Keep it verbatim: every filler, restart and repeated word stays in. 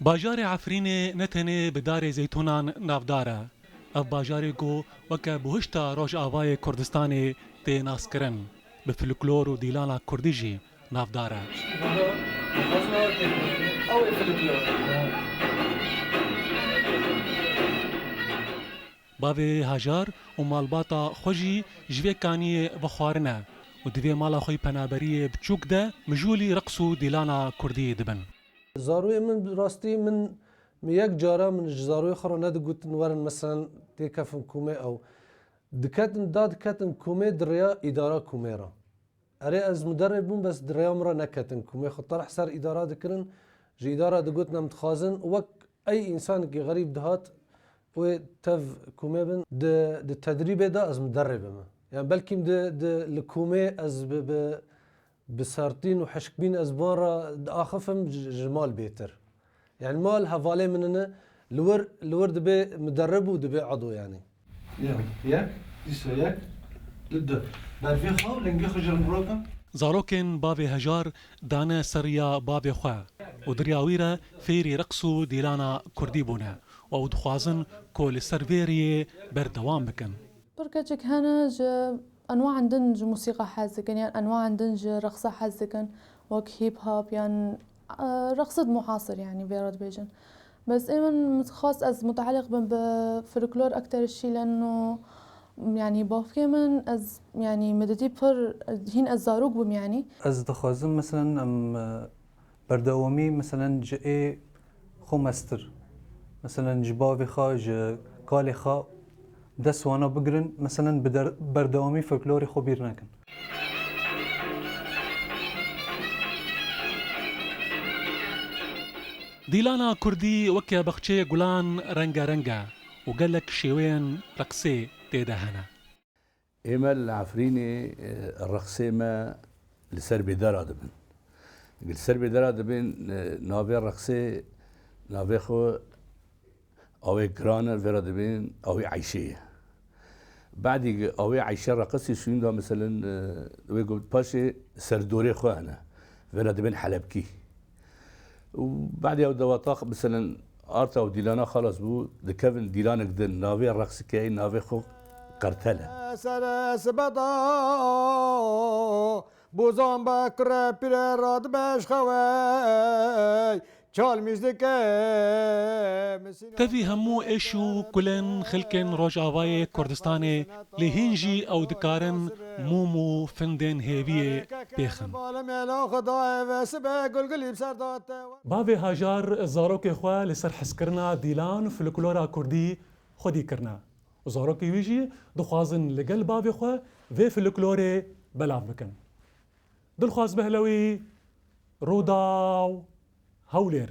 Bajarê Efrînê ne tenê bi darê zeytûnan navdar e. Ev bajarê ku weke buhişta Rojavayê Kurdistanê tê naskirin, bi folklor û dîlana kurdî jî navdar e. Bavê Hajar û malbata xwe jî ji vê kaniyê vexwarine û di vê mala xwe yî penaberiyê biçûk de mijûlî reqs û dîlana kurdî dibin. Zaroyê min, bi rastî min, min yek cara min ji zaroyê xwe re nedigotin werin, meselen, têkefin komê ew. Diketin, da diketin komê di rêya îdara komê re. Erê, ez muderrib bûm, bes di rêya min re neketin komê xwe terh ser îdara dikirin. Ji îdara digotin, em dixwazin wek ey însanekî xerîb dihat wê tev komê bin. Di, di tedrîbê de ez muderrib bim. Yani belkî di, di, li komê ez bi, bi, bi sertîn û hişkbîn ez bi wan re diaxifim ji, ji mal bêtir. Yani mal hevalê min in, li wir, li wir dibê muderrib û dibê edo yani. Ya, yek, dîsa yek, li du. Berfê xwe, lingê xwe ji min roke. Zarokên bavê Hejar dane ser riya bavê xwe û di riya wî re fêrî reqs û dîlana kurdî bûne û ew dixwazin ku li ser vê riyê berdewam bikin. Pir keçik hene ji enwaên din ji musîqa hez dikin, yan enwaên din ji reqsa hez dikin, wek hip hop yan, e, reqsêt muhasir, yani vê re dibêjin. Bes ê min xwest ez mutaliq bim bi folklor ekter şîlen û, yani bavkê min ez, yani min didî pir hîn ez zarok bûm yani. Ez dixwazim, meselen, em, e, berdewamî, meselen, ji ê xwe mestir. Meselen, ji bavê xwe, ji kalê xwe dest wana bigirin, meselen, bi der-, berdewamî folklorê xwe bîr nekin. Dîlana kurdî weke baxçeyê gulan rengareng e û gelek şêweyên reqsê tê de hene. Ême li Efrînê, e, reqsê me li ser bêdera dibin. Li ser bêdera dibin, e, navê reqsê, navê xwe awê giran e, vêra dibin awê Eyşê ye. Badî awê Eyşe reqisî şûnda, meselen, e, wê got paşê serdorê xwe hene. Vêra dibin helebkî. Û badî ew dewata, meselen, arta û dîlana xelas bû, dikevin dîlanek din, navê reqsikê, navê xwe qertel e. Sere sibeda, bozan be kure pire radibe ji xewey, çalmîş dike. Tevî hemû êş û kulên xelkên Rojavayê Kurdistanê, lê hîn jî ew dikarin mûm û findên hêviyê pêxin. Bavê Hajar zarokê xwe li ser hezkirina dîlan û folklora kurdî xwedî kirine û zarokê wî jî dixwazin li gel bavê xwe vê folklorê belav bikin. Dilxwaz Behlewî, Rûdaw, Hewlêr.